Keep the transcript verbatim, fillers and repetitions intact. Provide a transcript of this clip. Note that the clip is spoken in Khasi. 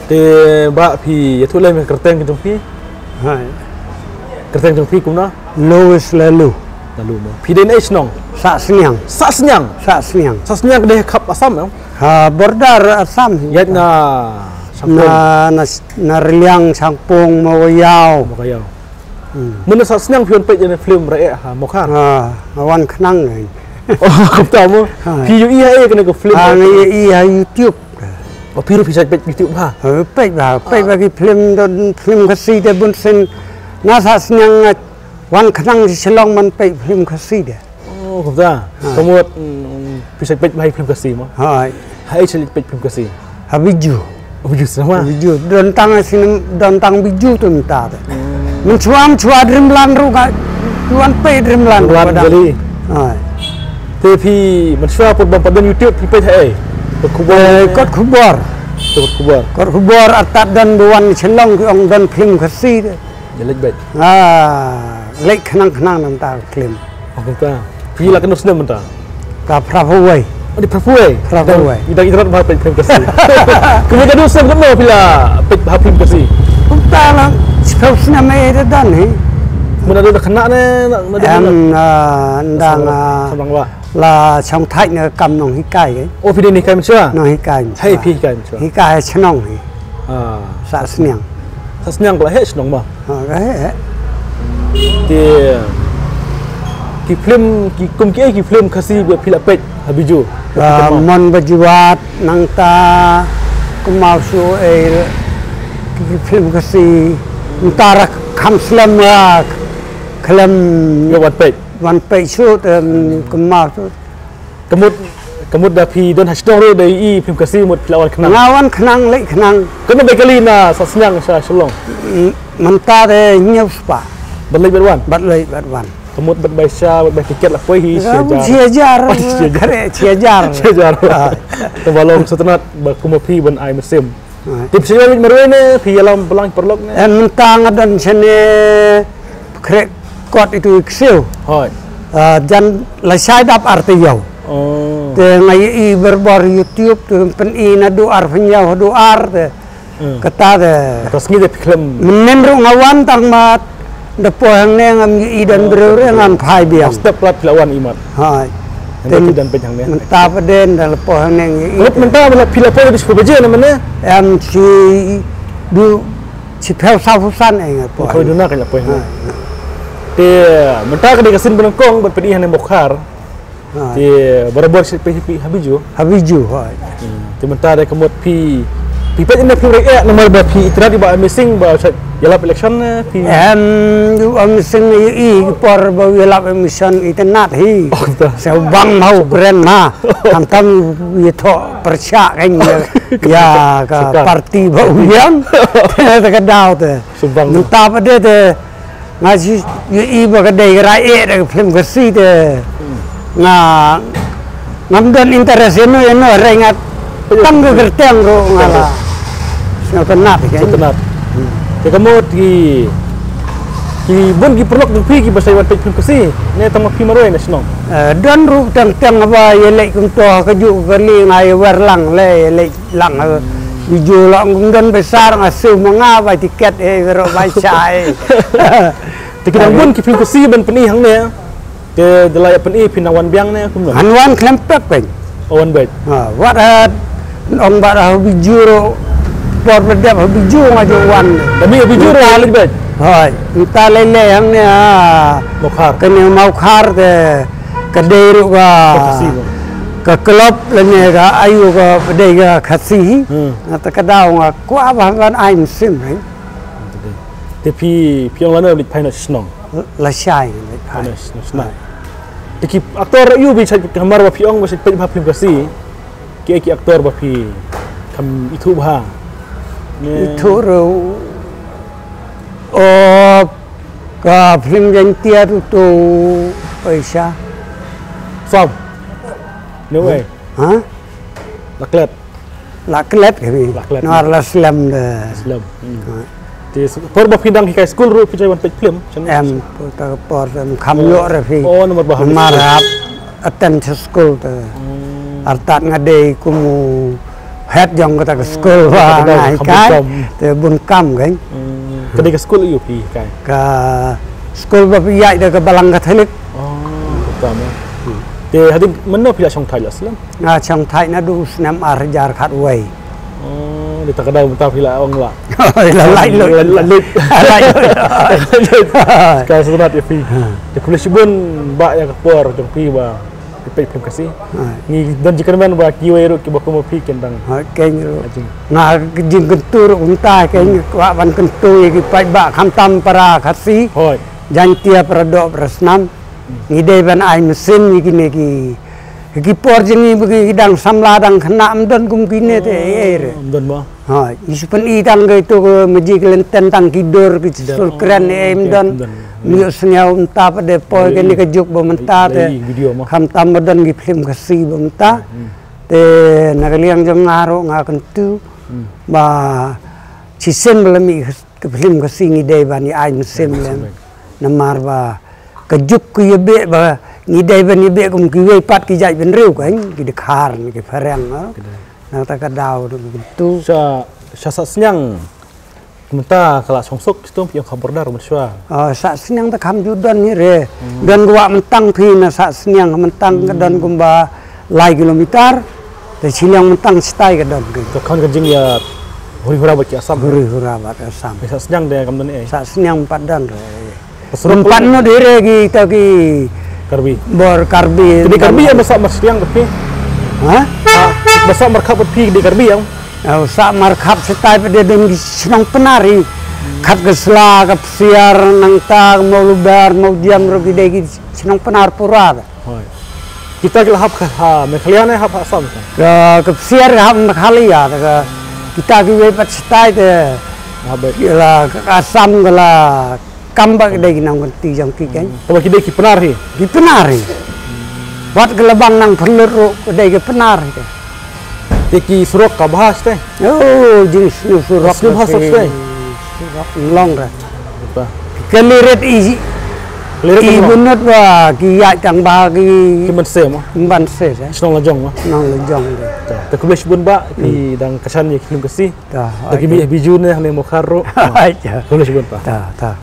Te ba phi ïathuh lem ïa ka kyrteng ka jong phi? Hai. Kyrteng jong phi kumno? Louis Lalu. Lalu mo. Phi dei na ei shnong? Sahsniang. Sahsniang. Sahsniang. Sahsniang ka dei khap Assam em? Ha border Assam. Ïaid na Shangpung. Na na na Riliang, Shangpung, Mawkaiaw. Mawkaiaw. Hmm. Mynta Sahsniang phi wan peit ïa kane ka film Raeh ha Mawkhar. Ha, nga wan khnang. Oh, kumta mo. Ha. Phi ïohi ha ei kane ka film? Ha, nga ïohi ha YouTube. Oh, phi ruh phi shait peit YouTube ha? Ha, peit bha, peit bha ki film don film Khasi te bun sien. Na Sahsniang nga wan khnang sha Shillong ban peit film Khasi te. Oh, kumta. Ha. Ka mut, mm, phi shait peit bha ïa film Khasi mo? Hai. Ha ei shait peit film Khasi? Ha Bijou. Oh, Bijou cinema. Bijou. Don tang sinem, don tang Bijou tu mynta te. Hmm. Mynshuwa, mynshuwa Dreamland ruh ka, wan peit Dreamland. Dreamland ruh ka dang. Hai. Te phi mynshuwa put bym pat don YouTube phi peit ha ei? Kot khubor. Eh, kot khubor. Kot khubor. Kot khubor artat don ba wan Shillong ki ong don film Khasi te. Ïa leit beit. Ah, leit khnang khnang na mynta ka film. Oh, kumta. Phi la kynduh snem mynta? Ka phra phew wei. Oh, dei phra phew wei. Phra phew wei. Dang, dang itynnad bha peit film Khasi. Kumne ka dei snem kumno phi la peit bha film Khasi? Kumta la shiphew snem ei te don hi. Mynta dei da khynnah ne, na, na dei. Em, na, ah, ndang, ah, samrang wah. La shong thait na ka kam nonghikai. Oh, phi dei nonghikai mynshuwa? Nonghikai mynshuwa. Hai phi hikai mynshuwa? Hikai ha shnong hi. Ah. Sahsniang. Sahsniang ka la heh shnong mo? Ha, ka heh, heh. Te ki film, ki kum kiei ki film Khasi ba phi la peit ha Bijou? Ah, Mon Bajwat, nangta kumno shuh ei ki, ki film Khasi, nangta ruh kham slem ruh khlem. Ïa wan peit. Wan peit shuh te, em, kumno shuh. Ka mut, ka mut da phi don ha shnong ruh da ïohi film Khasi mut phi la wan khnang. Nga wan khnang, leit khnang. Katno bai kali na Sahsniang sha Shillong? Mm, mynta te hynñiew spah. Bad leit bad wan? Bad leit bad wan. Ka mut bad bai sha, bad bai tiket la poi hi, shi hajar. Shi hajar. Oh, shi hajar. Khreh shi hajar. Shi hajar. Ah. Te ba long sngewtynnat ba kum ma phi ban ai mynsiem. Te phi sa ïalam marwei ne, phi ïalam bad ki paralok ne? Em, mynta nga don shane khreh kot itu i ksiew. Hooid. Ah, jan lashai dap ar taïew. Oh. Te nga ïohi barabor YouTube te pyni naduh arphew hynñiew haduh ar te. Hmm. Kata te. Kata sngi te phi khlem. Mynnin ruh nga wan tang mat. Da poi hangne ngam ïohi don briew ruh ngam phai biang. Step palat phi la wan imat. Hai. Hynrei phi don peit hangne. Mynta pat de da la poi hangne ngi. Mynta ba la phi la poi dei shiphew baje ne mynne? Em, shi dei shiphew saw phew san ei nga poi. Khoi duna ka la poi hangne. Hai. Te mynta ka dei ka sien ba nyngkong ban peit hangne Mawkhar. Hai. Te barabor shi phi phi ha Bijou. Ha Bijou, hai. Hmm. Te mynta dei ka mut phi, phi peit ïa kane film Raeh namar ba phi itynnad ïa i Bah Amazing ba shait ïalap election ne phi? Em, i Bah Amazing i, i por ba u ïalap election itynnad hi. Oh, kumta. Sa bang ma u kren ma. Khamtam ïathoh pyrshah kein ïa, ïa ka party ba u ïeng. Te ka daw te. Sa bang. Mynta pat de te Nga shu ïohi ba ka dei ka Raeh da ka film Khasi te. Hmm. Nga ngam don interest ïano ïano hynrei nga tang ka kyrteng ruh nga la sngewtynnat ka. Sngewtynnat. Hmm. Te ka mut ki, ki bun ki paralok jong phi kiba shait wan peit film Khasi ne tang ma phi marwei na shnong? Eh, don ruh teng teng ba ïa leit kumto ha kajuh ka kali nga ïa wer lang le ïa leit lang, eh, Bijou la ngum don pisa nga siew ma nga bai tiket, eh, baroh bai shai. Te ki dang bun ki film Khasi ban pyni hangne. Te da la ïa pyni phin nang wan biang ne kumno? Ngan wan khlem pep kein. Oh, wan beit. Ha, wat ha ong bad ha Bijou ruh por ba dep ha Bijou nga ju wan. Da mih ha Bijou ruh wan beit. Hooid, mynta lei lei hangne ha. Mawkhar. Kane Mawkhar te ka dei ruh ka, ka Khasi mo. Ka club lane ka aïu ka dei ka Khasi hi. Hmm. Nga te ka daw nga kwah ba ngan ai mynsiem, eh. Te phi, phi ong lano leit phai noh shnong? Lashai leit phai. Noh shnong. Te ki actor aïu ba shait, namar ba phi ong ba shait peit bha film Khasi. Kiei ki actor ba phi kham ithuh bha? Ne ithuh ruh. Oh, ka film Jaiñtia tu tu Aisha. Sam. No way. Ha? La klet. La klet kami. La klet. Namar la slem de. Slem. Hmm. Ha. Te por ba phi dang hikai skul ruh phi shait wan peit film? Em, ta por em kham ïoh re phi. Oh, namar ba. Namar hap attend sha skul te. Hmm. Artat nga dei kum u Head jong kata ka skul ba nga hikai. Te bun kam kan. Ka dei ka skul ïa phi hikai? Ka skul ba phi ïaid da ka Balang Katholik. Oh, ka tam. Te hadien mynno phi la shongthait la slem? Nga shongthait naduh u snem ar hajar khatwei. Oh, dei ta ka daw mynta phi la ong la. La lait lut. La lait. Lait lut. Ka sngewbha ïa phi. Te khublei shibun bah ïa ka por jong phi ba phi peit film Khasi. Ngi don jingkyrmen ba kiwei ruh kiba kum phi kin dang. Hooid, kein ruh. Nga jingkyntu ruh kumta kein, kwah ban kyntu ïa ki paidbah khamtam para Khasi. Hooid. Jaiñtia, para doh para snam. Ngi dei ban ai mynsiem ïa kine ki, ki por jong ngi ba ki dang samla dang khynnah, ym don kum kine te ei ei re. Ym don ba. Ha, ngi shu pyni tang ka ito ka maji ka lynten tang ki dur ki sur kren, ei ym don. Ngi ïohsngew mynta pat de poi kane ka juk ba mynta te. Khamtam ba don ki film Khasi ba mynta. Te na ka liang jong nga ruh nga kyntu ba shisien ba la mih ka film Khasi ngi dei ban ïa ai mynsiem lem. Namar ba ka juk ka ïa beh ba ngi dei ban ïa beh kum kiwei pat ki jaitbynriew kan, ki dkhar ne ki phareng. Na kata ka daw ruh ngi kyntu. Sha, sha Sahsniang mynta ka la shong suk, shitom phi ong ka border mynshuwa. Sahsniang te kham ju don hi re. Don ka wah mynta phi na Sahsniang mynta ka don kumba lai kilometer. Te shiliang mynta shatai ka don ki. Ka kham ka jingïa huri hura bad ki Assam. Huri hura bad Assam. Sahsniang te kam don ei. Sahsniang pat don re. Ym pat nud hi re kita ki Karbi. Bor Karbi. Ki dei Karbi ïa ba sah marsiang bad phi? Ha? Ba sah markhap bad phi ki dei Karbi ïa? Sah markhap shatai pat de don ki shnong Pnar hi. Khat ka Sla, ka Psiar, nangta ka Mawluber, Mawdiam ruh ki dei ki shnong Pnar pura. Kita ki la hap ha Meghalaya ne hap ha Assam? Ka Psiar ka hap Meghalaya, kita kiwei pat shatai te. Ki la ka Assam ka la kam ba ki dei ki nongkynti jong ki kan. Kaba ki dei ki Pnar hi. Ki Pnar hi. Wat ka la bang nang pynlut ruh ka dei ki Pnar hi. Te ki surok ka bha shatai? Oh, jingsniew surok. Sniew bha surok shatai. Surok long re. Ka liret i, i bunut ba ki ïaid tang ba ki. Ki ban se ma. Ban se. Shnong la jong ma. Shnong la jong. Te khublei shibun ba ki dang kyrshan ïa ki film Khasi. Te ki mih biju ne hangne Mawkhar ruh. Khublei shibun ba.